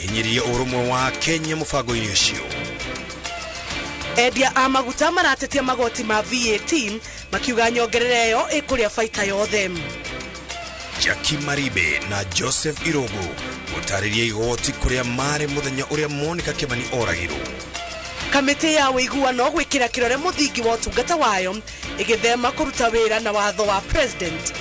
Hinyĩrĩria ũrũmwe wa Kenya mũbango-inĩ ũcio. Endia a maguta maratetia magoti ma VAT makiuga nyongerera ĩyo ĩkũrĩa baita yothe. Jackie Maribe na Joseph Irogo gũtarĩria igoti kũrĩa marĩ mũthenya ũrĩa Monica Kimani oragirwo. Kamĩtĩ ya ũiguano gwĩkĩra kĩrore mũthingi wa ũtungata wayo ĩgĩthema kũruta wĩra na watho wa president.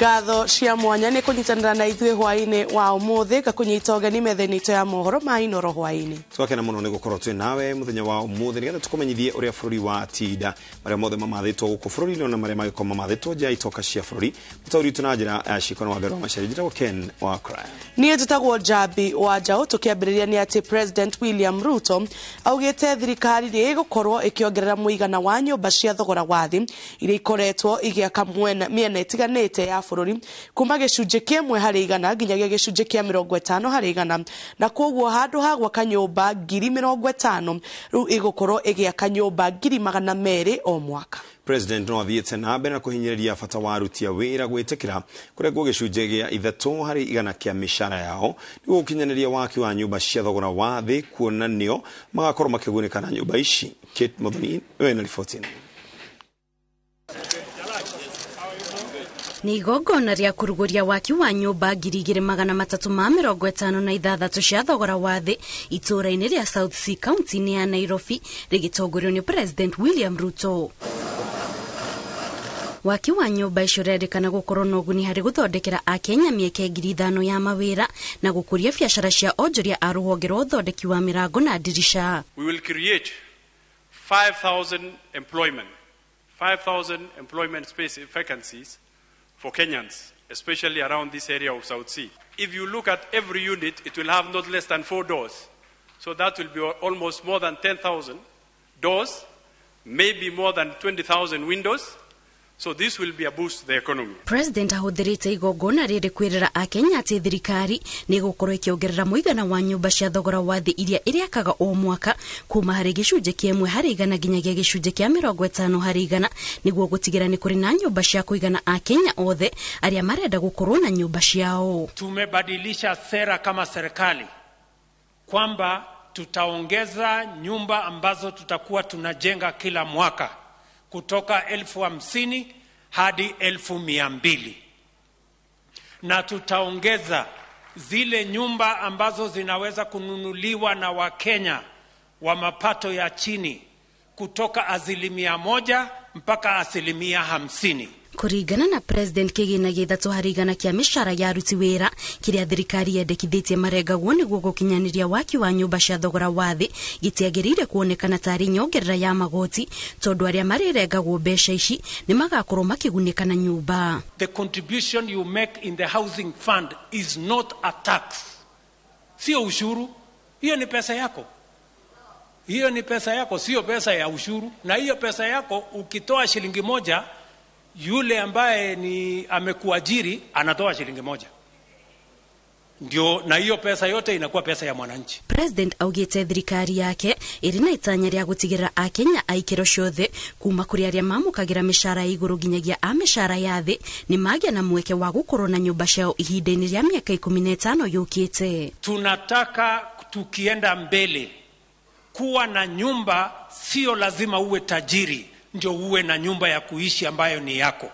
Ngatho cia mwanya nĩ kũnyitanĩra na ithuĩ hwaĩ-inĩ wa ũmũthĩ ngakũnyita ũgeni metha-inĩ itũ ya mohoro ma Inoro hwaĩ-inĩ. Twakena mũno nĩ gũkorwo twĩ nawe mũthenya wa ũmũthĩ nĩgetha tũkũmenyithie ũrĩa bũrũri wa tinda marĩa mothe mamathĩtwo gũkũ bũrũri-inĩ na marĩa magĩkorwo mamathĩtwo nja ya itoka cia bũrũri. Mũtaũri witũ na njĩra ya ciĩko nĩ Wangari wa Macharia. Njĩtagwo Ken wa Kraya. Niĩ njĩtagwo Njambi wa Njaũ. Tũkĩambĩrĩria nĩ atĩ President William Ruto augĩte thirikari nĩ ĩgũkorwo ĩkĩongerera mũigana wa nyũmba cia thogora wa thĩ iria ikoretwo igĩaka mĩena ĩtiganĩte ya bũrũri kuma gĩcunjĩ kĩmwe harĩ igana nginyagia gĩcunjĩ kĩa 50% na koguo handũ ha gwaka nyũmba 50,000 rĩu ĩgũkorwo ĩgĩaka nyũmba 200,000 o mwaka. President no athiĩte na mbere na kũhinyĩrĩria bata wa aruti a wĩra gwĩtĩkĩra kũrengwo gĩcunjĩ gĩa 3% kĩa mĩcara yao nĩguo gũkinyanĩria waki wa nyũmba cia thogora wa thĩ kuona nĩo magakorwo makĩgunĩka na nyũmba ici. Kate Muthoni wĩna riboti ĩno. Nĩ igongona rĩa kũrugũria waki wa nyũmba 2356 cia thogora wa thĩ itũũra-inĩ rĩa South C county-inĩ ya Nairobi rĩgĩtongorio nĩ President William Ruto. Waki wa nyũmba icio ũrerĩkana gũkorwo na ũguni harĩ gũthondekera Akenya mĩeke 5,000 ya mawĩra na gũkũria biacara cia onjoria a rũhonge rwa ũthondeki wa mĩrango na ndirica. We will create 5,000 employment, 5,000 employment space vacancies for Kenyans, especially around this area of South C. If you look at every unit, it will have not less than 4 doors. So that will be almost more than 10,000 doors, maybe more than 20,000 windows. So this will be a boost to the economy. President ahũthĩrĩte igongona rĩrĩ kwĩrĩra Akenya atĩ thirikari nĩ ĩgũkorwo ĩkĩongerera mũigana wa nyũmba cia thogora wa thĩ iria ĩrĩakaga o mwaka kuma harĩ gĩcunjĩ kĩa 1% nginyagia gĩcunjĩ kĩa 50% nĩguo gũtigĩra nĩ kũrĩ na nyũmba cia kũigana Akenya othe arĩa marenda gũkorwo na nyũmba ciao. Tumebadilisha sera kama serikali kwamba tutaongeza nyumba ambazo tutakuwa tunajenga kila mwaka kutoka 50,000 hadi 200,000, na tutaongeza zile nyumba ambazo zinaweza kununuliwa na Wakenya wa mapato ya chini kutoka 1% mpaka 50%. Kũringana na President kĩgĩna gĩa 3% kĩa mĩcara ya aruti wĩra kĩrĩa thirikari yendekithĩtie marengagwo nĩguo gũkinyanĩria waki wa nyũmba cia thogora wa thĩ gĩtiagĩrĩire kuonekana tarĩ nyongerera ya magoti tondũ arĩa marĩrengagwo mbeca ici nĩ magakorwo makĩgunĩka na nyũmba. The contribution you make in the housing fund is not a tax. Sio ushuru, hiyo ni pesa yako. Hiyo ni pesa yako, sio pesa ya ushuru. Na hiyo pesa yako ukitoa shilingi 1, yule ambaye ni amekuajiri anatoa shilingi 1. Ndio, na hiyo pesa yote inakuwa pesa ya mwananchi. President augĩte thirikari yake ĩrĩ na itanya rĩa gũtigĩrĩra Akenya a ikĩro ciothe kuma kũrĩ arĩa mamũkagĩra mĩcara ya igũrũ nginyagia a mĩcara ya thĩ nĩ magĩa na mweke wa gũkorwo na nyũmba ciao ihinda-inĩ rĩa mĩaka 15 yũkĩte. Tunataka tukienda mbele kuwa na nyumba, sio lazima uwe tajiri ndio uwe na nyumba ya kuishi ambayo ni yako.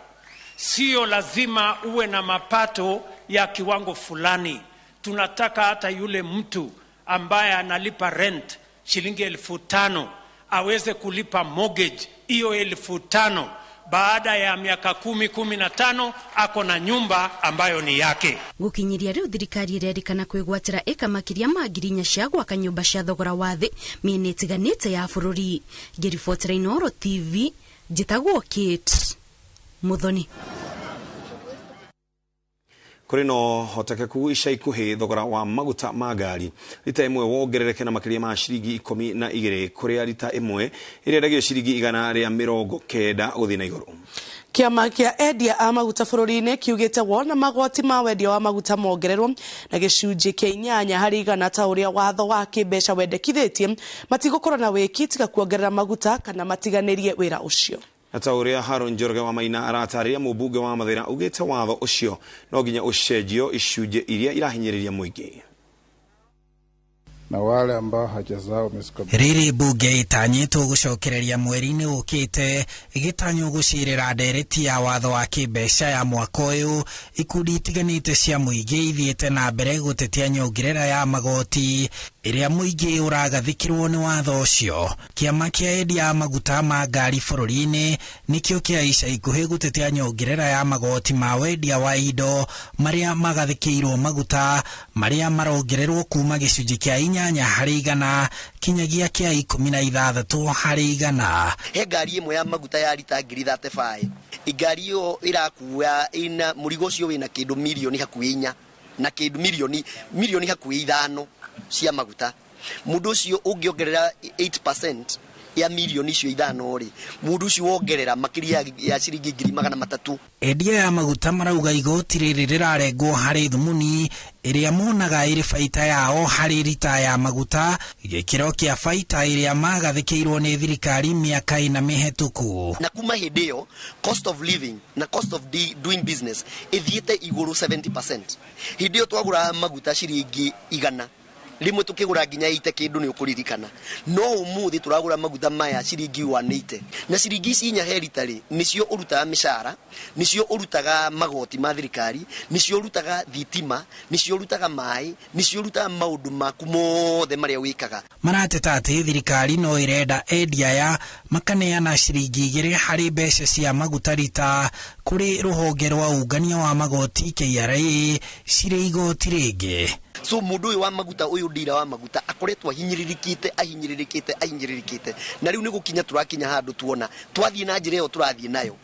Sio lazima uwe na mapato ya kiwango fulani. Tunataka hata yule mtu ambaye analipa rent shilingi 5,000 aweze kulipa mortgage hiyo 5,000. Baada ya miaka 10, 15 ako na nyumba ambayo ni yake. Gũkinyĩria rĩu thirikari ĩrerĩkana kwĩgwatĩra ĩka makĩria ma 4,000 cia gwaka nyũmba cia thogora wa thĩ mĩena ĩtiganĩte ya bũrũri. Ngĩribotera Inoro TV, njĩtagwo Kate Muthoni. Kũrĩ na ũhotekeku ica ikuhĩ thogora wa maguta ma ngari rita ĩmwe wongerereke na makĩria ma ciringi 12 kũrĩa rita ĩmwe ĩrĩendagio ciringi 190 gũthiĩ na igũrũ. Kĩama kĩa endia a maguta bũrũri-inĩ kiugĩte wona magoti ma wendia wa maguta mongererwo na gĩcunjĩ kĩa 8 harĩ igana ta ũrĩa watho wa kĩmbeca wendekithĩtie, matigũkorwo na wĩki tiga kuongerera maguta kana matiganĩrie wĩra ũcio. Ta ũrĩa Haron Njoroge wa Maina aratarĩria, mũmbunge wa Mathĩra ugĩte watho ũcio no nginya ũcenjio icunjĩ iria irahinyĩrĩria mũingĩ. Na wale ambao haja zao mezikabili. Rĩrĩ mbunge ĩtanyĩtwo gũcokereria mweri-inĩ ũkĩte ĩgĩtanywo gũcirĩra ndereti ya watho wa kĩmbeca ya mwaka ũyũ, ikundi itiganĩte cia mũingĩ ithiĩte na mbere gũtetia nyongerera ya magoti ĩrĩa mũingĩ ũragathĩkĩrwo nĩ watho ũcio. Kĩama kĩa endia a maguta ma ngari bũrũri-inĩ nĩkĩo kĩa ica ikuhĩ gũtetia nyongerera ya magoti ma wendia wa indo marĩa magathĩkĩirwo maguta marĩa marongererwo kuma gĩcunjĩ kĩa 8 harĩ igana kinyagia kĩa 16 harĩ igana. He ngari ĩmwe ya maguta ya rita 35,000, ngari ĩyo ĩrakua ina mũrigo ũcio wĩna kĩndũ mirioni hakuhĩ 4 na kĩndũ mirioni hakuhĩ 5 cia maguta. Mũndũ ũcio ũngĩongerera 8% ya mirioni icio 5 rĩ, mũndũ ũcio wongerera makĩria ya ciringi 300,000. Endia ya maguta marauga igoti rĩrĩ rĩrarengwo harĩ thumuni ĩrĩa monaga ĩrĩ baita yao harĩ rita ya maguta, gĩkĩro kĩa baita ĩrĩa magathĩkĩirwo nĩ thirikari mĩaka 4 mĩhetũku. Na kuma hĩndĩ ĩyo cost of living na cost of doing business ĩthiĩte igũrũ 70%. Hĩndĩ ĩyo twagũraga maguta ciringi 100, rimwe tukigura nginya 80 kindu ni ukuririkana, no umuthi turagura maguta maya ciringi 180, na ciringi ici 4 he rita ri nicio urutaga mishara, nicio urutaga magoti ma thirikari, nicio urutaga thitima, nicio urutaga mai, nicio urutaga maundu maku mothe maria wikaga. Marateta ati thirikari no irenda endia ya makaneana ciringi 2 harĩ mbeca cia maguta rita kũrĩ rũhonge rwa ungania wa magoti KRA cirĩ igoti rĩngĩ. So mundu uyu wa maguta uyu ndira wa maguta akoretwo ahinyĩrĩrĩkĩte na riu ni gukinya turakinya handu tuona twathie na njira iyo turathie nayo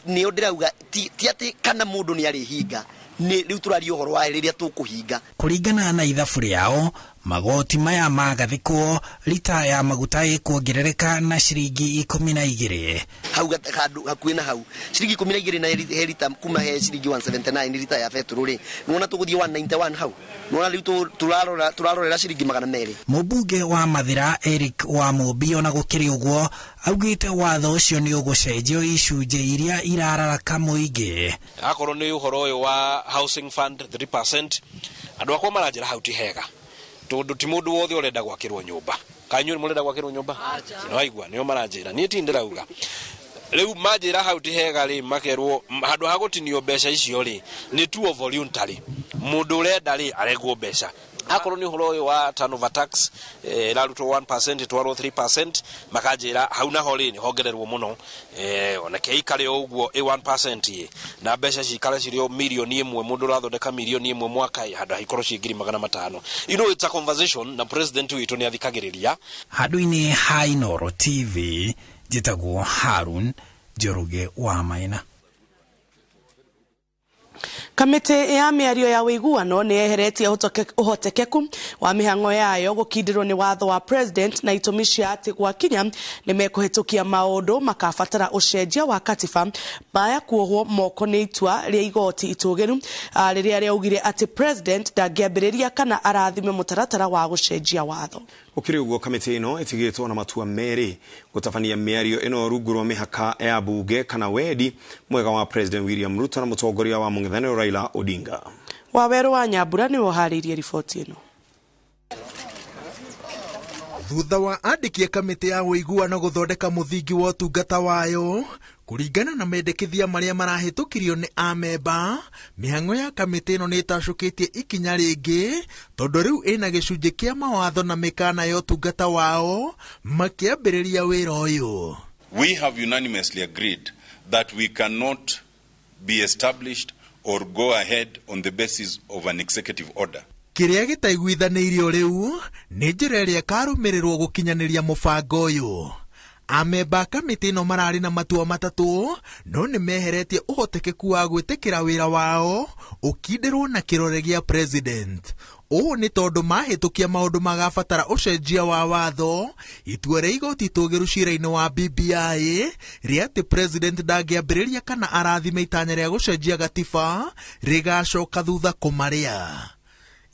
niyo ndirauga ti ati kana mundu ni arihinga, ni riu turaria uhoro wa riria tukuhinga. Kuringana na ithabu rĩao magoti maya magathĩkwo rita ya maguta ĩkuongerereka na ciringi 12 hau handu hakuhĩ na hau ciringi 12 na he rita kuma he ciringi 179 rita ya betũrũ rĩ, nĩwona tũgũthiĩ 191 hau, nĩwona rĩu tũrarorera ciringi 200. Mũmbunge wa Mathĩra Eric wa Mũmbi ona gũkĩrĩ ũguo augĩte watho ũcio nĩ ũgũcenjio icunjĩ iria irararaka mũingĩ. Akorwo nĩ ũhoro ũyũ wa housing fund 3%, andũ akwa maranjĩra hau ti hega tondu ti mundu wothe urenda gwakirwo nyumba. Kanyu ni murenda gwakirwo nyumba? No aigua nio maranjira nie ti ndirauga riu manjira hau ti hega ri makerwo handu ha gutinio mbeca icio ri ni tuo voluntary, mundu urenda ri aregwo mbeca. Akorwo ni uhoro uyu wa turnover tax irarutwo 1% itwarwo 3%, makanjira hau naho ri ni hongererwo muno, ona keikare o uguo 1% na mbeca cikare cirĩ o mirioni 1, mundu urathondeka mirioni 1 mwaka handu haikorwo ci 500,000. You know, it's a conversation na president witu ni athikagĩrĩria. Handũ-inĩ ha Inooro TV njĩtagwo Harun Njoroge wa Maina. Kamĩtĩ ya mĩario ya ũiguano nĩ yeheretie ũhotekeku wa mĩhang'o yayo gũkindĩrwo nĩ watho wa president na itũmi cia atĩ gwakinya nĩ mekũhĩtũkia maũndũ makabatara ũcenjia wa katiba maya kuohwo moko nĩ itua rĩa igoti itũgĩru rĩrĩa rĩaugire atĩ president ndangĩambĩrĩria kana arathime mũtaratara wa gũcenjia watho. Gũkĩrĩ ũguo kamĩtĩ ĩno ĩtigĩtwo na matua merĩ gũtabania mĩario ĩno rungu rwa mĩhaka ya bunge kana wendi mwega wa President William Ruto na mũtongoria wa mũng'ethanĩro Raila Odinga. Wawerũ wa Nyambura nĩwe ũharĩirie riboti ĩno. Thutha wa andĩki a kamĩtĩ ya ũiguano gũthondeka mũthingi wa ũtungata wayo kũringana na mendekithia marĩa marahĩtũkirio nĩ amemba, mĩhang'o ya kamĩtĩ ĩno nĩ ĩtacũkĩtie ikinya rĩngĩ tondũ rĩu ĩna gĩcunjĩ kĩa mawatho na mĩkana ya ũtungata wao makĩambĩrĩria wĩra ũyũ. We have unanimously agreed that we cannot be established or go ahead on the basis of an executive order. Kĩrĩa gĩtaiguithanĩirio rĩu nĩ njĩra ĩrĩa ĩkarũmĩrĩrwo gũkinyanĩria mũbango ũyũ. Amemba a kamĩtĩ ĩno mararĩ na matua matatũ no nĩ meheretie ũhotekeku wa gwĩtĩkĩra wĩra wao ũkindĩrwo na kĩrore gĩa president. Ũũ nĩ tondũ mahĩtũkia maũndũ magabatara ũcenjia wa watho, itua rĩa igoti itũgĩru cira-inĩ wa BBI rĩa atĩ president ndangĩambĩrĩria kana arathime itanya rĩa gũcenjia gatiba rĩgacoka thutha kũmarĩa.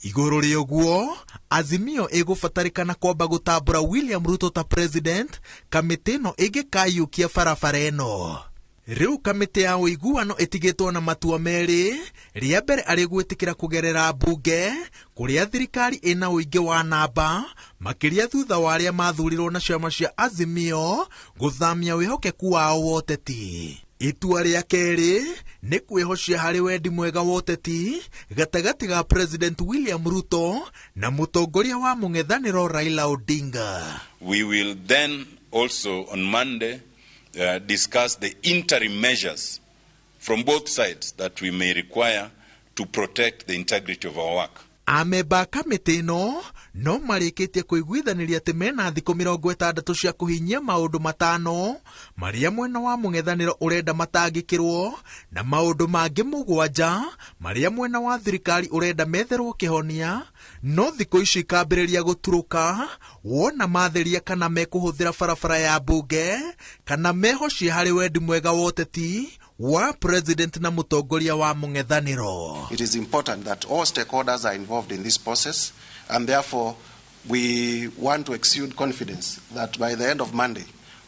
Igũrũ rĩa ũguo, Azimio ĩgũbatarĩkana kwamba gũtambũra William Ruto ta president kamĩtĩ ĩno ĩngĩkaiyũkia barabara ĩno. Rĩu kamĩtĩ ya ũiguano ĩtigĩtwo na matua merĩ, rĩa mbere arĩ gwĩtĩkĩra kũgerera mbunge kũrĩa thirikari ĩna ũingĩ wa namba makĩria thutha wa arĩa mathurirwo na ciama cia Azimio gũthamia wĩhokeku wao wa ũteti. Itua rĩa kerĩ nĩ kwĩhocia harĩ wendi mwega wa ũteti gatagatĩ ga President William Ruto na mũtongoria wa mũng'ethanĩro Raila Odinga. We will then also on Monday discuss the interim measures from both sides that we may require to protect the integrity of our work. Amemba a kamĩtĩ ĩno no marĩkĩtie kũiguithanĩria atĩ mena thikũ 60 cia kũhinyia maũndũ 5 marĩa mwena wa mũng'ethanĩro ũrenda matangĩkĩrwo na maũndũ mangĩ 7 marĩa mwena wa thirikari ũrenda metherwo kĩhonia, no thikũ ici ikambĩrĩria gũturũka wona matheria kana mekũhũthĩra barabara ya mbunge kana mehocie harĩ wendi mwega wa ũteti wa president na mũtongoria wa mũng'ethanĩro. It is important that all stakeholders are involved in this process, and therefore we want to exude confidence that by the end of Monday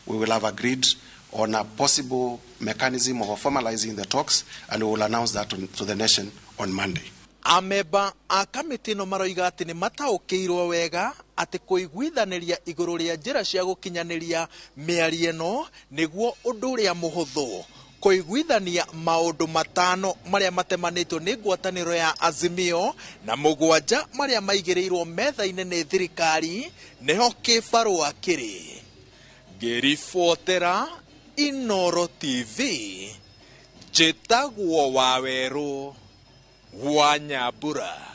we will have agreed on a possible mechanism of formalizing the talks, and we will announce that to the nation on Monday. Amemba a kamĩtĩ ĩno maroiga atĩ nĩ mataũkĩirwo wega atĩ kũiguithanĩria igũrũ rĩa njĩra cia gũkinyanĩria mĩario ĩno nĩguo ũndũ ũrĩa mũhũthũ. Kũiguithania maũndũ 5 marĩa matemanĩtwo nĩ ngwatanĩro ya Azimio na 7 marĩa maigĩrĩirwo metha-inĩ nĩ thirikari nĩho kĩbarũa kĩrĩ. Ngĩribotera Inooro TV, njĩtagwo Wawerũ wa Nyambura.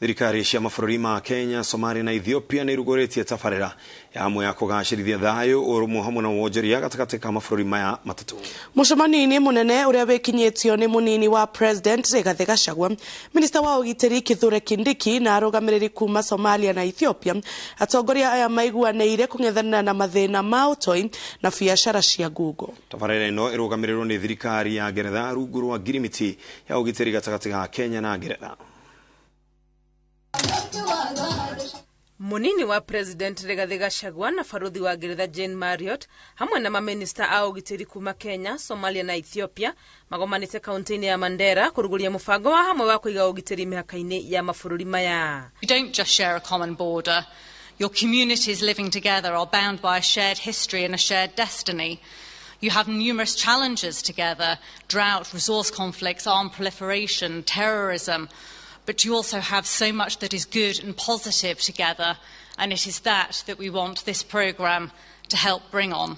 Thirikari cia mabũrũri ma Kenya, Somalia na Ethiopia nĩ irugũrĩtie tabarĩra ya amwe ya kũgacĩrithia thayũ, ũrũmwe hamwe na wonjoria gatagatĩ ka mabũrũri maya matatũ. Mũcemanio-inĩ mũnene ũrĩa wĩkinyĩtio nĩ mũnini wa President Rigathi Gachagua, Minista wa ũgitĩri Kithure Kindiki na arũgamĩrĩri kuma Somalia na Ethiopia, atongoria aya maiguanĩire kũng'ethanĩra na mathĩna ma ũtoi na biacara cia ngungo. Tabarĩra ĩno ĩrũgamĩrĩrwo nĩ thirikari ya Ngeretha rungu rwa ngirimiti ya ũgitĩri gatagatĩ ga Kenya na Ngeretha. Munini wa President Rigathi Gachagua na baruthi wa Ngeretha Jane Marriott hamwe na maminista a ũgitĩri kuma Kenya, Somalia na Ethiopia magomanĩte kaunti-inĩ ya Mandera kũrugũria mũbango wa hamwe wa kũiga ũgitĩri mĩhaka-inĩ ya mabũrũri maya. You don't just share a common border. Your communities living together are bound by a shared history and a shared destiny. You have numerous challenges together: drought, resource conflicts, armed proliferation, terrorism. But you also have so much that is good and positive together, and it is that we want this programme to help bring on.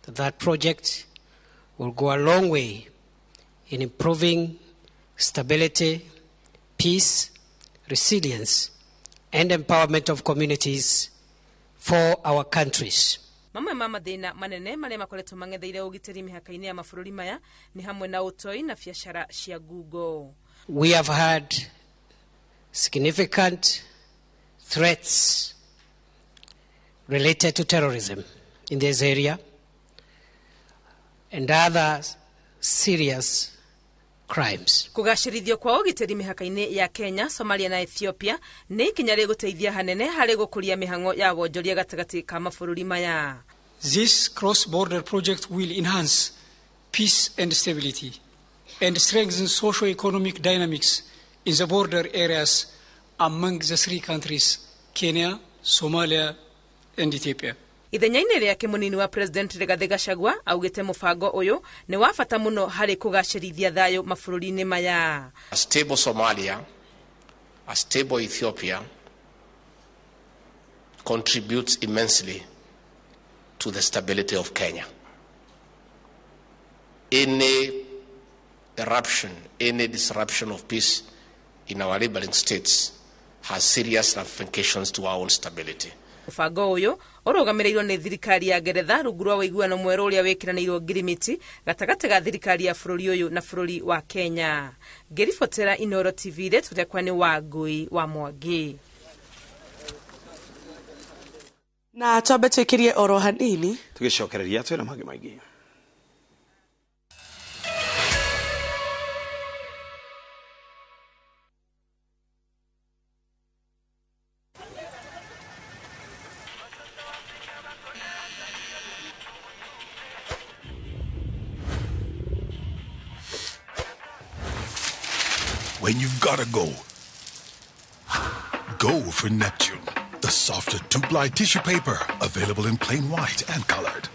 That project will go a long way in improving stability, peace, resilience, and empowerment of communities for our countries. Mamwe ma mathĩna manene marĩa makoretwo mang'etheire ũgitĩri mĩhaka-inĩ ya mabũrũri maya nĩ hamwe na ũtoi na biacara cia ngungo. We have had significant threats related to terrorism in this area and other serious crimes. Kũgacĩrithio kwa ũgitĩri mĩhaka-inĩ ya Kenya, Somalia na Ethiopia nĩ ikinya rĩgũteithia hanene harĩ gũkũria mĩhang'o ya wonjoria gatagatĩ ka mabũrũri maya. This cross-border project will enhance peace and stability and strengthen socio-economic dynamics in the border areas among the three countries, Kenya, Somalia and Ethiopia. Ithenya-inĩ rĩake mũnini wa President Rigathi Gachagua augĩte mũbango ũyũ nĩ wa bata mũno harĩ kũgacĩrithia thayũ mabũrũri-inĩ maya. A stable Somalia, a stable Ethiopia contributes immensely to the stability of Kenya. Any eruption, any disruption of peace in our neighboring states has serious ramifications to our own stability. Mũbango ũyũ ũrũgamĩrĩirwo nĩ thirikari ya Ngeretha rungu rwa ũiguano mwerũ ũrĩa wĩkĩranĩirwo ngirimiti gatagatĩ ga thirikari ya bũrũri ũyũ na bũrũri wa Kenya. Ngĩribotera Inooro TV rĩtwa rĩakwa nĩ Wangui wa Mwangi. Na twambe twĩkĩrie oro hanini tũgĩcokereria twĩna mangĩ maingĩ. When you've gotta go, go for Neptune, the softer 2-ply tissue paper, available in plain white and colored.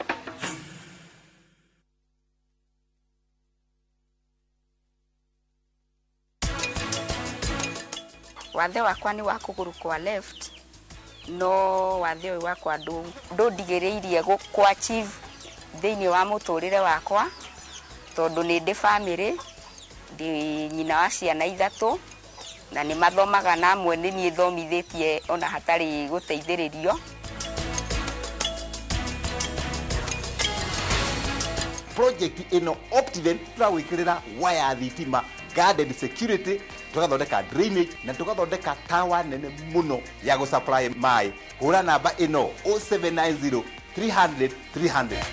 Wathe wakwa ni wa kũgũrũ kwa left, no wathe ũyũ wakwa ndũndigĩrĩirie gũ achieve thĩinĩ wa mũtũrĩre wakwa, tondũ nĩ ndĩ family, ndĩ nyina wa ciana ithatũ, na nĩ mathomaga na amwe nĩ niĩ thomithĩtie ona hatarĩ gũteithĩrĩrio. Project ĩno Optiven tũragwĩkĩrĩra waya thitima, garden security, tũgathondeka drainage na tũgathondeka tower nene mũno ya gũsupply maĩ. Hũra namba ĩno 0790 300 300.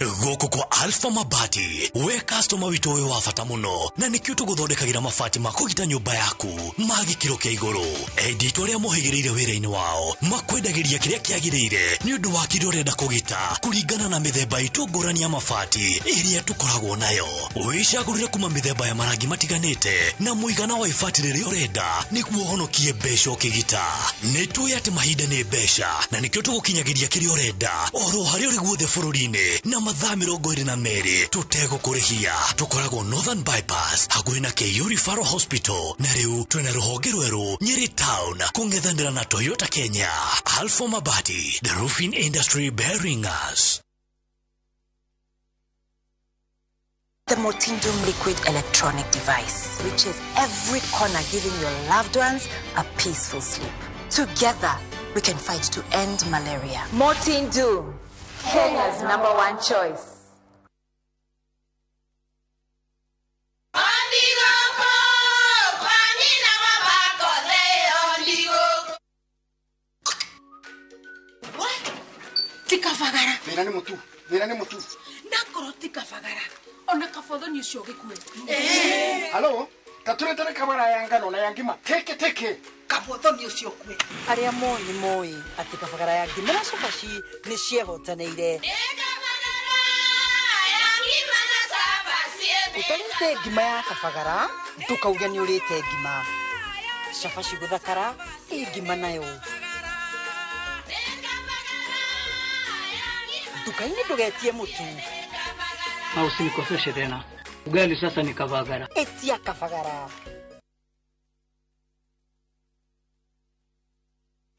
Gũkũ kwa Alpha Mabati, we customer witũ wĩ wa bata mũno, na nĩkĩo tũgũthondekagĩra mabati ma kũgita nyũmba yaku ma gĩkĩro kĩa igũrũ. Endia itũ arĩa mohĩgĩrĩire wĩra-inĩ wao makwendagĩria kĩrĩa kĩagĩrĩire nĩ ũndũ wa kĩrĩa ũrenda kũgita kũringana na mĩthemba itũ ngũrani ya mabati ĩrĩa tũkoragwo nayo. Wĩcagũrĩre kuma mĩthemba ya marangi matiganĩte na mũigana wa ibati rĩrĩa ũrenda nĩguo ũhonokie mbeca ũkĩgita. Nĩ tũĩ atĩ mahinda nĩ mbeca na nĩkĩo tũgũkinyagĩria kĩrĩa ũrenda oro harĩa ũrĩ guothe bũrũri-inĩ na mathaa 22 tũtegũkũrĩhia. Tũkoragwo Northern Bypass hakuhĩ na KU Referral Hospital, na rĩu twĩna rũhonge rwerũ Nyeri Town kũng'ethanĩra na Toyota Kenya. Alpha Mabati, the roofing industry bearing us. The Mortindum liquid electronic device reaches every corner, giving your loved ones a peaceful sleep. Together, we can fight to end malaria. Mortindum, Kenya's #1 choice. Tikavagara. Thĩna nĩ mũtu, thĩna nĩ mũtu. Nakorwo tikavagara. Ona kabothoni ũcio gĩkue. Halo, ta tũretere kabara ya ngano na ya ngima. Teke teke. Kabothoni ũcio kue. Arĩa moĩ nĩ moĩ atĩ kabagara ya ngima na cabaci nĩ ciehotanĩire. Ũtarĩte ngima ya kabagara, ndũkauge nĩ ũrĩte ngima. Cabaci gũthakara, ĩ ngima nayo. Nduka-inĩ ndũgetie mũtu. Na usinikoseshe tena. Ugali sasa ni kabagara. Etia kabagara.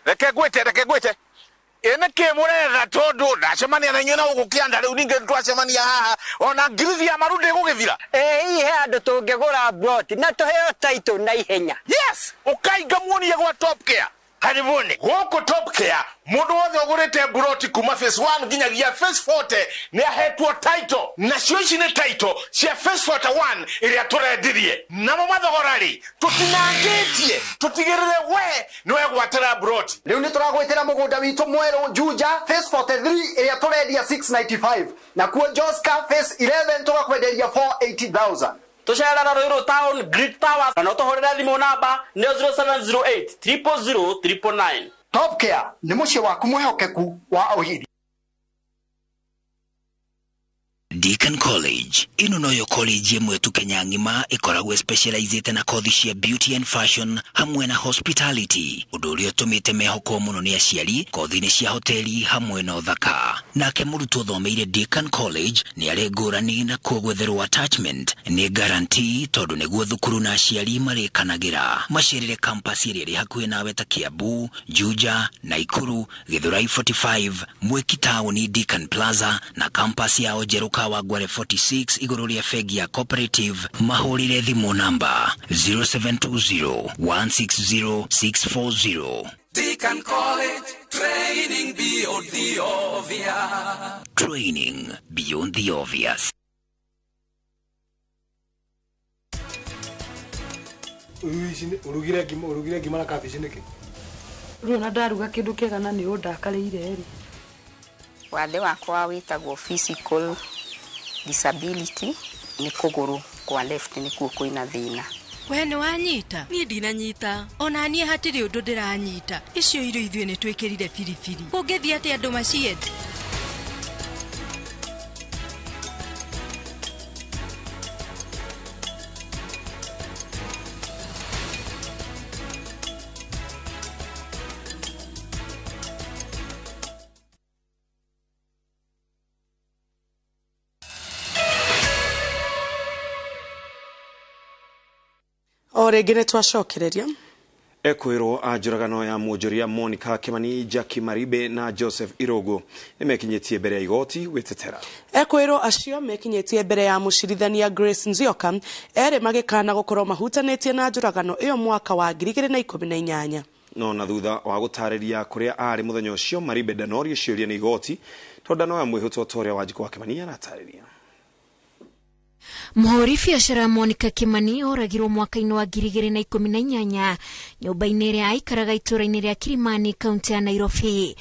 Reke gwĩte, reke gwĩte. Ĩ nĩkĩ mũretha tondũ ndacemania na inyuĩ na gũkũ kĩanda rĩu ningĩ twacemania haha ona ngirithi ya maru ndĩgũgĩthira. Ĩ hihi he handũ tũngĩgũra plot na tũheo title na ihenya. Yes, ũkai ngamuonie gwa Top Care. Karibuni gũkũ Top Care mũndũ wothe ũgũrĩte mburoti kuma phase 1 nginyagia phase 40 nĩ ahetwo title, nacio ici nĩ title cia phase 41 ĩrĩa tũrendirie. Namo mathogora rĩ tũtinangĩtie, tũtigĩrĩre we nĩ wegwatĩra mburoti. Rĩu nĩ tũragwĩtĩra mũgũnda witũ mwerũ Juja phase 43 ĩrĩa tũrendia 695, nakuo Joska phase 11 tũgakwenderia 480,000. Tũcerera Ruiru Town Great Towers na no tũhũrĩre thimũ namba nĩ 0708 000 999. Top Care nĩ mũciĩ waku mwĩhokeku wa ũhiri. Deacon College ĩno noyo college ĩmwe tu Kenya ng'ima ĩkoragwo specializĩte na kothi cia beauty and fashion hamwe na hospitality, ũndũ ũrĩa ũtũmĩte mehokwo mũno nĩ aciari kothi-inĩ cia hoteli hamwe na ũthaka. Nake mũrutwo ũthomeire Deacon College nĩ arĩ ngũrani na kuo gwetherwo attachment nĩ guarantee, tondũ nĩguo thukuru na aciari marĩkanagĩra. Macerere campus ĩrĩa ĩrĩ hakuhĩ nawe ta Kiambu, Juja, Naikuru, Githurai 45, Mwiki Town, Deacon Plaza na campus yao njerũ Kawangware 46 igũrũ rĩa bengi ya Cooperative, mahũrĩre thimũ namba 0720 160 640. Deacon College, training beyond the obvious. Training beyond the obvious. Urugire ngima, urugire ngima na kabici nĩkĩ? Rĩu ona ndaruga kĩndũ kĩega na nĩ ũndakarĩire rĩ. Wathe wakwa wĩtagwo physical disability, nĩ kũgũrũ kwa left nĩkuo kwĩna thĩna. We nĩ wanyita? Niĩ ndinanyita. Ona niĩ hatirĩ ũndũ ndĩranyita. Icio irio ithuĩ nĩ twĩkĩrire biribiri. Kũngĩthiĩ atĩa andũ maciende? O rĩngĩ nĩ twacokereria. Ekwĩrwo a njũragano ya mwonjoria Monica Kimani, Jackie Maribe na Joseph Irogo nĩmekinyĩtie mbere ya igoti gwĩtetera. Ekwĩrwo acio mekinyĩtie mbere ya mũcirithania Grace Nzioka, erĩ magĩkana gũkorwo mahutanĩtie na njũragano ĩyo mwaka wa 2018. No na thutha wa gũtarĩria kũrĩa arĩ mũthenya ũcio, Maribe ndanorio ciũria nĩ igoti tondũ ndanoya mwĩhĩtwa ta ũrĩa Wanjikũ wa Kimani aratarĩria. Mũhũri biacara Monica Kimani oragirwo mwaka-inĩ wa 2018 nyũmba-inĩ ĩrĩa aikaraga itũũra-inĩ rĩa Kilimani, kaunti ya Nairobi.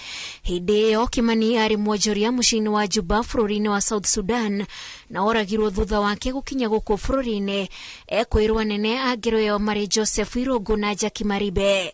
Hĩndĩ ĩyo Kimani arĩ mwonjoria mũciĩ-inĩ wa Juba bũrũri-inĩ wa South Sudan na oragirwo thutha wake gũkinya gũkũ bũrũri-inĩ. Ekwĩrwo anene a ngero ĩyo marĩ Joseph Irũngũ na Jackie Maribe.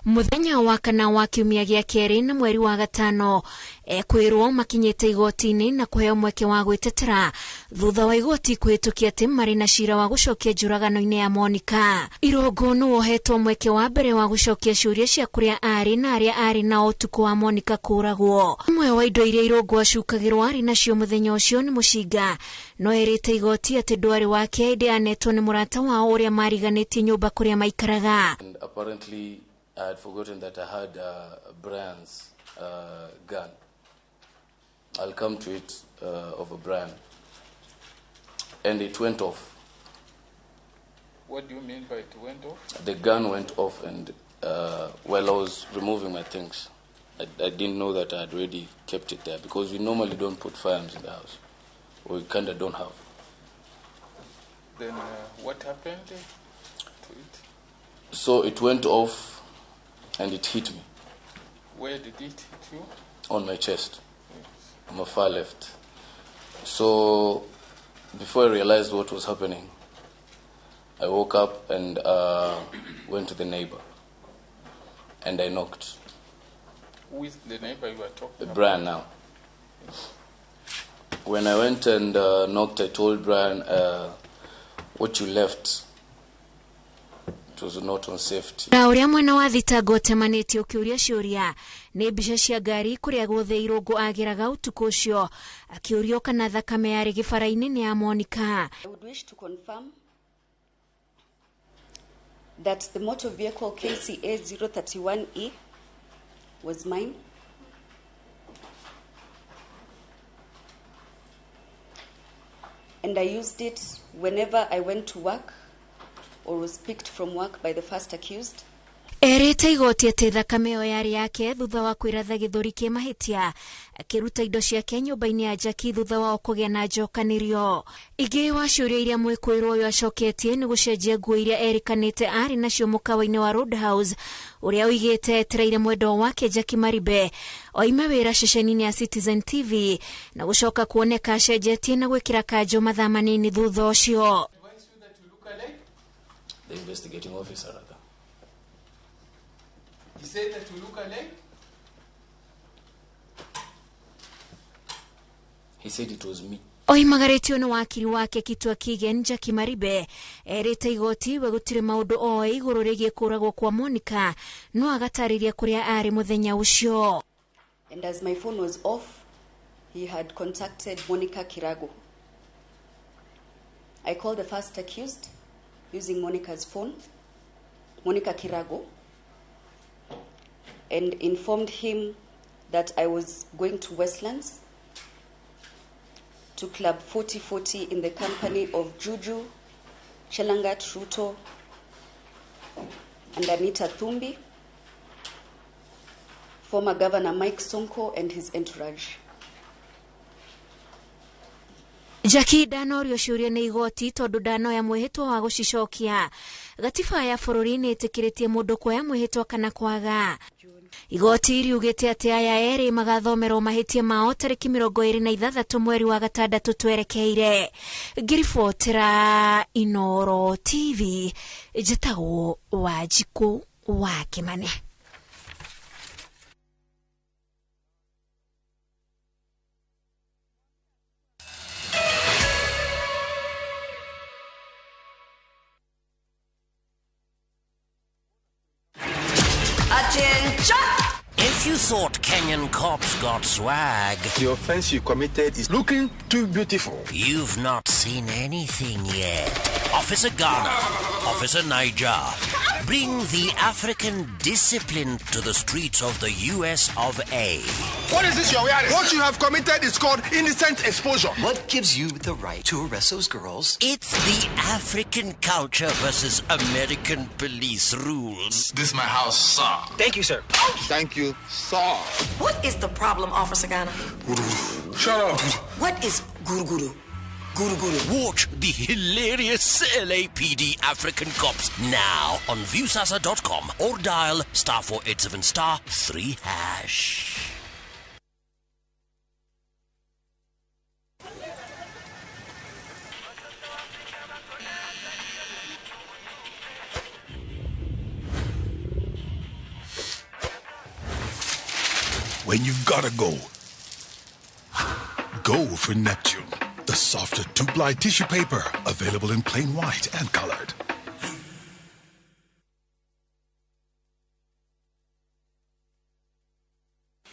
Mũthenya wa kana wa kiumia gĩa kerĩ na mweri wa gatano, ekwĩrwo makinyĩte igoti-inĩ na kũheo mweke wa gwĩtetera thutha wa igoti kũhĩtũkia atĩ marĩ na cira wa gũcokia njũragano-inĩ ya Monica. Irũngũ nĩ wohetwo mweke wa mbere wa gũcokia ciũria cia kũrĩa arĩ na arĩa arĩ nao ũtukũ wa Monica kũũragwo. Ũmwe wa indo iria Irũngũ acukagĩrwo arĩ nacio mũthenya ũcio nĩ mũcinga, no erĩte igoti atĩ ndwarĩ wake ĩndĩ anetwo nĩ mũrata wao ũrĩa mariganĩtie nyũmba kũrĩa maikaraga. And apparently I had forgotten that I had Brian's gun. I'll come to it over Brian. And it went off. What do you mean by it went off? The gun went off, and while I was removing my things, I didn't know that I had already kept it there, because we normally don't put firearms in the house. Or we kind of don't have. Then what happened to it? So it went off and it hit me. Where did it hit you? On my chest. Yes. On my far left. So before I realized what was happening, I woke up and went to the neighbor. And I knocked. Who is the neighbor you are talking about? Brian now. Yes. When I went and knocked, I told Brian, what you left, it was not on safety. Na ũrĩa mwena wa thitango ũtemanĩtie ũkĩũria ciũria nĩ mbica cia ngari kũrĩa guothe Irũngũ ageraga ũtukũ ũcio, akĩũrio kana thakame yarĩ gĩbara-inĩ nĩ ya Monica. I would wish to confirm that the motor vehicle KCA 031E was mine. And I used it whenever I went to work or was picked from work by the first accused. Erĩte igoti atĩ thakame ĩyo yarĩ yake thutha wa kwĩratha gĩthũri kĩ mahĩtia, akĩruta indo ciake nyũmba-inĩ ya Jackie thutha wao kũgĩa na njokanĩrio. Ingĩ wa ciũria iria mwĩkũĩrwo ũyũ acoketie nĩ gũcenjia nguo iria erĩkanĩte arĩ nacio mũkawa-inĩ wa Roadhouse ũrĩa oigĩte etereire mwendwa wake Jackie Maribe oime wĩra ceceni-inĩ ya Citizen TV na gũcoka kuoneka acenjetie na gwĩkĩra kanjũ mathaa manini thutha ũcio. The investigating officer, rather. He said that you look alike? He said it was me. Oimagarĩtio nĩ wakiri wake Kitwa Kigen, Jackie Maribe erĩte igoti we gũtirĩ maũndũ oĩ igũrũ rĩgiĩ kũũragwo kwa Monica, no agatarĩria kũrĩa arĩ mũthenya ũcio. And as my phone was off, he had contacted Monica Kirago. I called the first accused using Monica's phone, Monica Kirago, and informed him that I was going to Westlands to Club 4040 in the company of Juju, Chelangat Ruto, and Anita Thumbi, former Governor Mike Sonko and his entourage. Jackie ndanorio ciũria nĩ igoti tondũ ndanoya mwĩhĩtwa wa gũcicokia. Gatiba ya bũrũri nĩ ĩtĩkĩrĩtie mũndũ kuoya mwĩhĩtwa kana kwaga. Igoti riugĩte atĩ aya erĩ magathomerwo mahĩtia mao tarĩki 26 mweri wa gatandatũ twerekeire. Ngĩribotera Inoro TV, njĩtagwo Wanjikũ wa Kĩmane. Attention! If you thought Kenyan cops got swag, the offense you committed is looking too beautiful. You've not seen anything yet. Officer Ghana, Officer Niger, bring the African discipline to the streets of the US of A. What is this you're wearing? What you have committed is called indecent exposure. What gives you the right to arrest those girls? It's the African culture versus American police rules. This is my house, sir. Thank you, sir. Thank you, sir. What is the problem, Officer Ghana? Shut up. What is guru guru? Guru guru. Watch the hilarious LAPD African Cops now on Viusasa.com or dial *487 *3#. When you've gotta go, go for Neptune. The softer 2-ply tissue paper, available in plain white and colored.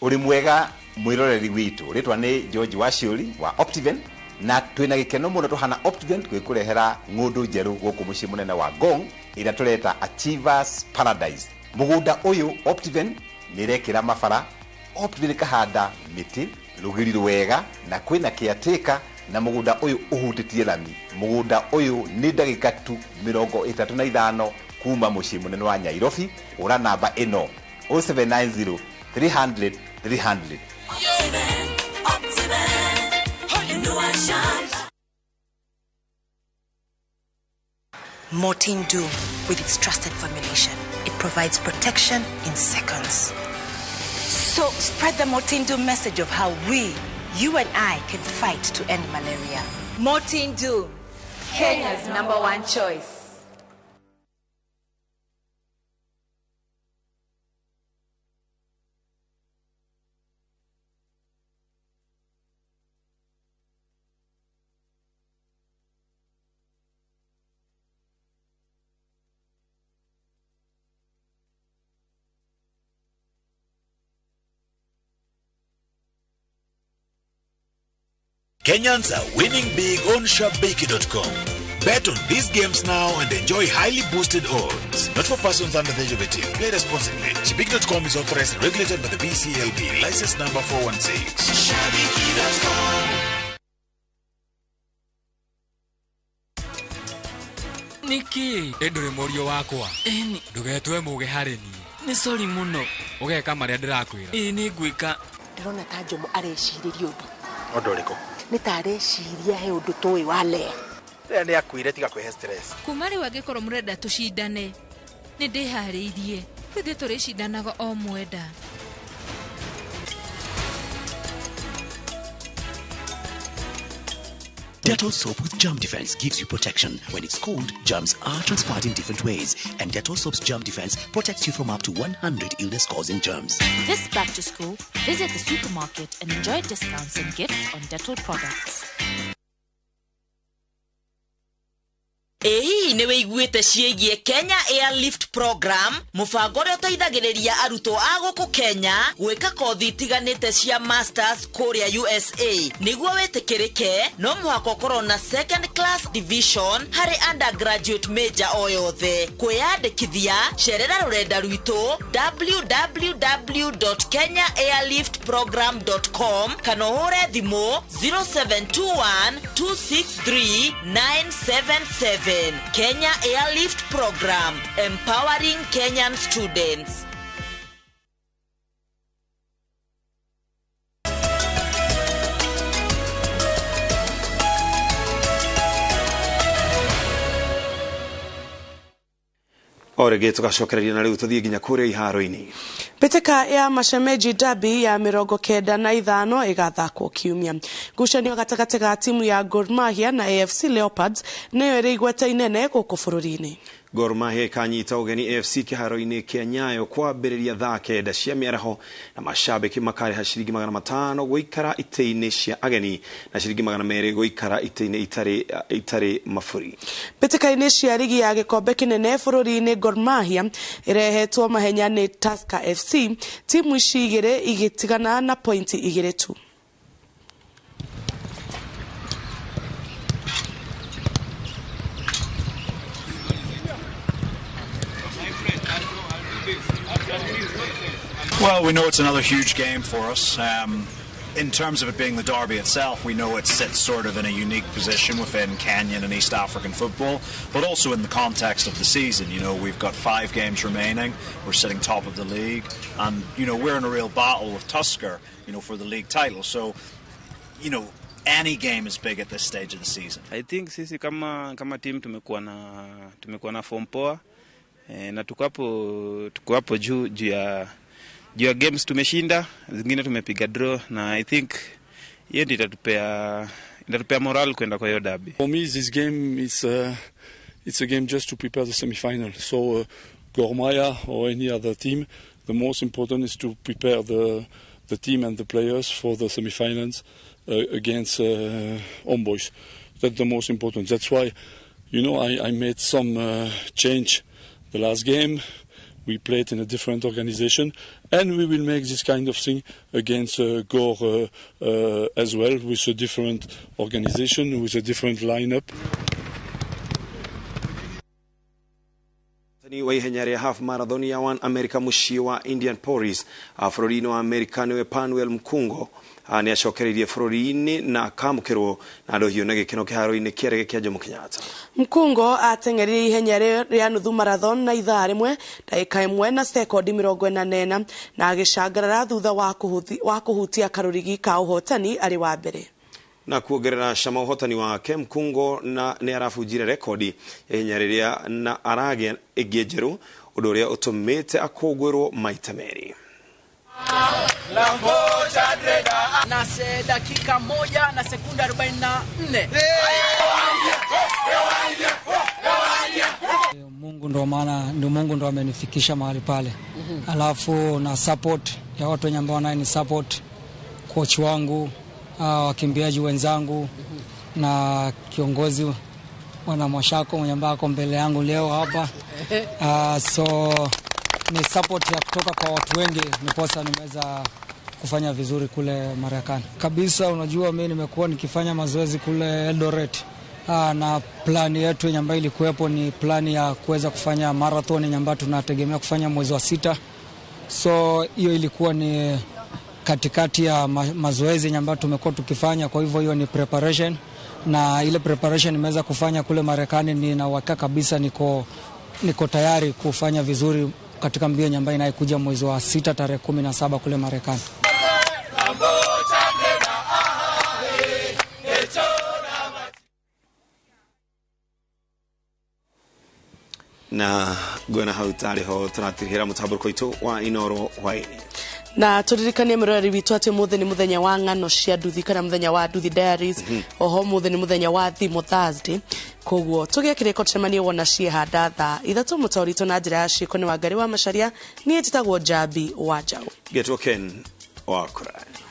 Uri mwega mwiroreri witu ritwa ni George Waciuri wa Optiven na twina gikeno muno tuhana Optiven twikurehera ng'undu njeru guku mucii munene wa Ngong ira tureta Achievers Paradise. Mugunda uyu Optiven nirekira mabara, Optiven kahanda miti rugiri rwega na kwina caretaker na mugunda uyu uhutitie lami. Mugunda uyu ni ndagika tu 35 kuma mucii munene wa Nairobi. Ura namba ino 0790 300 300. Mortein Doom, with its trusted formulation, it provides protection in seconds. So spread the Mortein Doom message of how we, you and I, can fight to end malaria. Mortein Doom, Kenya's #1 choice. Kenyans are winning big on Shabiki.com. Bet on these games now and enjoy highly boosted odds. Not for persons under the age of 18. Play responsibly. Shabiki.com is authorized and regulated by the BCLB. License number 416. Shabiki.com. Niki, ndũrĩ mũriũ wakwa. Ĩni, ndũgetue mũge harĩ niĩ. Nĩ sorry mũno. Ũgeka marĩa ndĩrakwĩra. Ĩĩ nĩ ngwĩka. Ndĩrona ta Njomo arecirĩria ũndũ. Ũndũ ũrĩkũ? Nĩ ta areciria he ũndũ tũĩ wa Lea. Lea nĩ akuire tiga kwĩhe stress. Kuma rĩu angĩkorwo mũrenda tũcindane, nĩ ndĩharĩirie. Ithuĩ tũrĩcindanaga o mwenda. Dettol soap with germ defense gives you protection. When it's cold, germs are transferred in different ways. And Dettol soap's germ defense protects you from up to 100 illness-causing germs. This back to school, visit the supermarket and enjoy discounts and gifts on Dettol products. Ĩ hihi nĩ wĩiguĩte ciĩgiĩ Kenya Airlift Program, mũbango ũrĩa ũteithagĩrĩria arutwo a gũkũ Kenya gwĩka kothi itiganĩte cia masters kũrĩa USA? Nĩguo wĩtĩkĩrĩke, no mũhaka ũkorwo na second class division harĩ undergraduate major o yothe. Kwĩyandĩkithia, cerera rũrenda rwitũ www.kenyaairliftprogram.com kana ũhũre thimũ 0721 263 977. Kenya Airlift Program, empowering Kenyan students. O rĩngĩ tũgacokereria na rĩu tũthiĩ nginya kũrĩa iharo-inĩ. Mbĩtĩka ya Mashemeji Derby ya 95 ĩgathakwo kiumia. Ngucanio gatagatĩ ga timu ya Gor Mahia na AFC Leopards nĩyo ĩrĩ igweta inene gũkũ bũrũri-inĩ. Gor Mahia ĩkanyita ũgeni AFC kĩharo-inĩ kĩa Nyayo kwambĩrĩria thaa 9 cia mĩaraho, na mashabiki makarĩha ciringi 500 gũikara itĩ-inĩ cia ageni na ciringi 200 gũikara itĩ-inĩ itarĩ maburi. Mbĩtĩka-inĩ cia rigi ya gĩkombe kĩnene bũrũri-inĩ, Gor Mahia ĩrehetwo mahenya nĩ Tusker FC, timu ici igĩrĩ igĩtigana na pointi 2 tu. Well, we know it's another huge game for us. In terms of it being the derby itself, we know it sits sort of in a unique position within Kenyan and East African football, but also in the context of the season. You know, we've got 5 games remaining, we're sitting top of the league, and, you know, we're in a real battle with Tusker, you know, for the league title. So, you know, any game is big at this stage of the season. I think sisi kama team tumekuwa na form poa, na tuko hapo juu ya games tumeshinda, zingine tumepiga draw, na I think hiyo ndio itatupea morale kwenda kwa hiyo derby. For me, this game is it's a game just to prepare the semi-final. So Gor Mahia or any other team, the most important is to prepare the team and the players for the semi-finals against Homeboys. That's the most important. That's why, you know, I made some change the last game. We played in a different organization, and we will make this kind of thing against Gor as well, with a different organization, with a different lineup. Wa ihenya rĩa half marathon ya One America mũciĩ wa Indianapolis bũrũri-inĩ wa Amerika nĩwe Panuel Mkungo nĩ acokereirie bũrũri-inĩ na akamũkĩrwo na ndohio na gĩkeno kĩharo-inĩ kĩa ndege kĩa Jomo Kenyatta. Mkungo ateng'erire ihenya rĩa nuthu marathon na ithaa rĩmwe ndagĩka 1 na sekondi 44 na agĩcangarara thutha wa kũhutia karũrigi ka ũhotani arĩ wa mbere. Na kuongerera cama ũhotani wake, Mkungo na nĩ arabunjire rekodi ya ihenya rĩrĩa na aragĩa ĩngĩ njerũ, ũndũ ũrĩa ũtũmĩte akũngũĩrwo maita merĩ. Na dakika 1 na sekunda 44. Mungu ndo maana ndio Mungu ndo amenifikisha mahali pale. Alafu na support ya watu wenye ambao ni support coach wangu, wakimbiaji wenzangu na kiongozi wana Mwashako mwenye ambao ako mbele yangu leo hapa. So ni support ya kutoka kwa watu wengi niposa nimeweza kufanya vizuri kule Marekani. Kabisa, unajua mimi nimekuwa nikifanya mazoezi kule Eldoret. Na plani yetu yenye ambayo ilikuwepo ni plani ya kuweza kufanya marathon yenye ambayo tunategemea kufanya mwezi wa 6. So hiyo ilikuwa ni katikati ya mazoezi yenye ambayo tumekuwa tukifanya, kwa hivyo hiyo ni preparation, na ile preparation nimeweza kufanya kule Marekani, nina uhakika kabisa niko tayari kufanya vizuri katika mbio yenye ambayo inayokuja mwezi wa 6 tarehe 17 kule Marekani. Na gwena hau tarĩ ho tũratirihĩra mũtambũrũko witũ wa Inoro hwaĩ-inĩ. Na turirikanie mwiroreri witũ atĩ ũmũthĩ nĩ mũthenya wa ng'ano cia nduthi kana mũthenya wa Nduthi Diaries. Oho ũmũthĩ nĩ mũthenya wa thimũ Thursday, koguo tũgĩe kĩrĩko tũcemanie wona ciehanda thaa 3. Mũtaũri witũ na njĩra ya ciĩko nĩ Wangari wa Macharia, niĩ njĩtagwo Njambi wa Njaũ. Ngetwo Ken wa Kũraya.